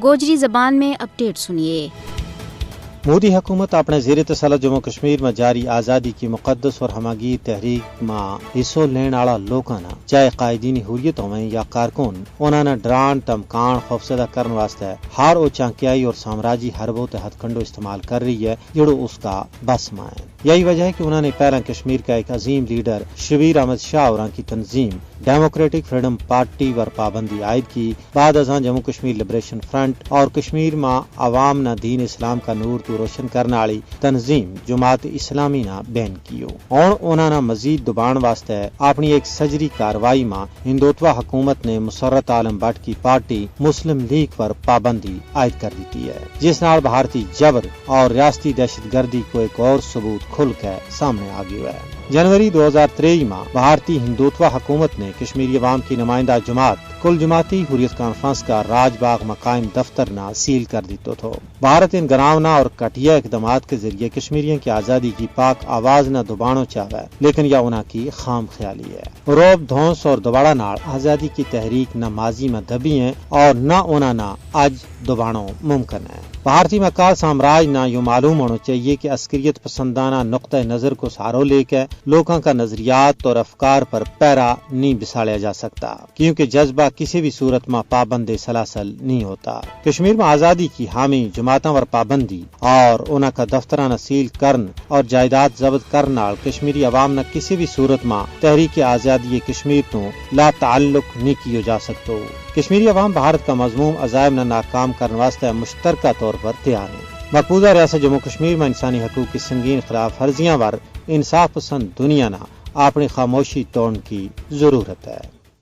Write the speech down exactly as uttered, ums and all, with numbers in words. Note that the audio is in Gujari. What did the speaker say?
گوجری زبان میں اپڈیٹ سنیے۔ مودی حکومت اپنے زیر تسلط جموں و کشمیر ما جاری آزادی کی مقدس اور ہماگیر تحریک ما حصو لین آڑا لوکاں نا، چاہے قائدین حریت ہوئیں یا کارکن، انہاں نا ڈران، دھمکان، خوفزدہ کرن واسطے ہر او چانکیائی اور سامراجی حربو تے ہتھ کنڈو استعمال کر رہی ہے، جیڑو اس کا بس ما ہیں۔ یہی وجہ ہے کہ انہاں نے پہلاں کشمیر کا ایک عظیم لیڈر شبیر احمد شاہ اوراں کی تنظیم ڈیموکریٹک فریڈم پارٹی ور پابندی عائد کی۔ بعد ازاں جموں کشمیر لبریشن فرنٹ اور کشمیر ما عوام نا دین اسلام کا نور تو روشن کرنا آڑی تنظیم جماعت اسلامی نا بین کیو۔ ہن انہاں نا مزید دبان واسطے اپنی ایک سجری کاروائی ما ہندوتوا حکومت نے مسرت عالم بٹ کی پارٹی مسلم لیگ پر پابندی عائد کر دیتی ہے، جس نال بھارتی جبر اور ریاستی دہشت گردی کو ایک اور ثبوت کھل کے سامنے آ گیو ہے۔ جنوری دو ہزار تریئی ما بھارتی ہندوتوا حکومت نے کشمیری عوام کی نمائندہ جماعت کل جماعتی حریت کانفرنس کا راج باغ ما قائم دفتر نا سیل کر دیتو تھو۔ بھارت ان گراؤنا اور کٹیا اقدامات کے ذریعے کشمیریوں کی آزادی کی پاک آواز نا دبانو چاہوے، لیکن یا انہاں کی خام خیالی ہے۔ روب دھونس اور دوباڑا نال آزادی کی تحریک نہ ماضی ما دبی ہیں اور نہ انہاں نا اج دبانو ممکن ہے۔ بھارتی مکال سامراج نا یوہ معلوم ہونو چاہیے کہ عسکریت پسندانہ نقطہ نظر کو سہارو لے کے لوکاں کا نظریات اور افکار پر پیرا نہیں بساڑیا جا سکتا، کیونکہ جذبہ کسی بھی صورت ما پابند سلاسل نہیں ہوتا۔ کشمیر ما آزادی کی حامی جماعتاں ور پابندی اور انہاں کا دفتراں نا سیل کرن اور جائیداد ضبط کرن نال کشمیری عوام نا کسی بھی صورت ما تحریک آزادی کشمیر تو لا تعلق نہیں کیو جا سکتو۔ کشمیری عوام بھارت کا مذموم عزائم نا ناکام کرن واسطے مشترکہ طور پر تیار ہیں۔ مقبوضہ ریاست جموں کشمیر ما انسانی حقوق کی سنگین خلاف ورزیاں ور انصاف پسند دنیا نا اپنی خاموشی توڑن کی ضرورت ہے۔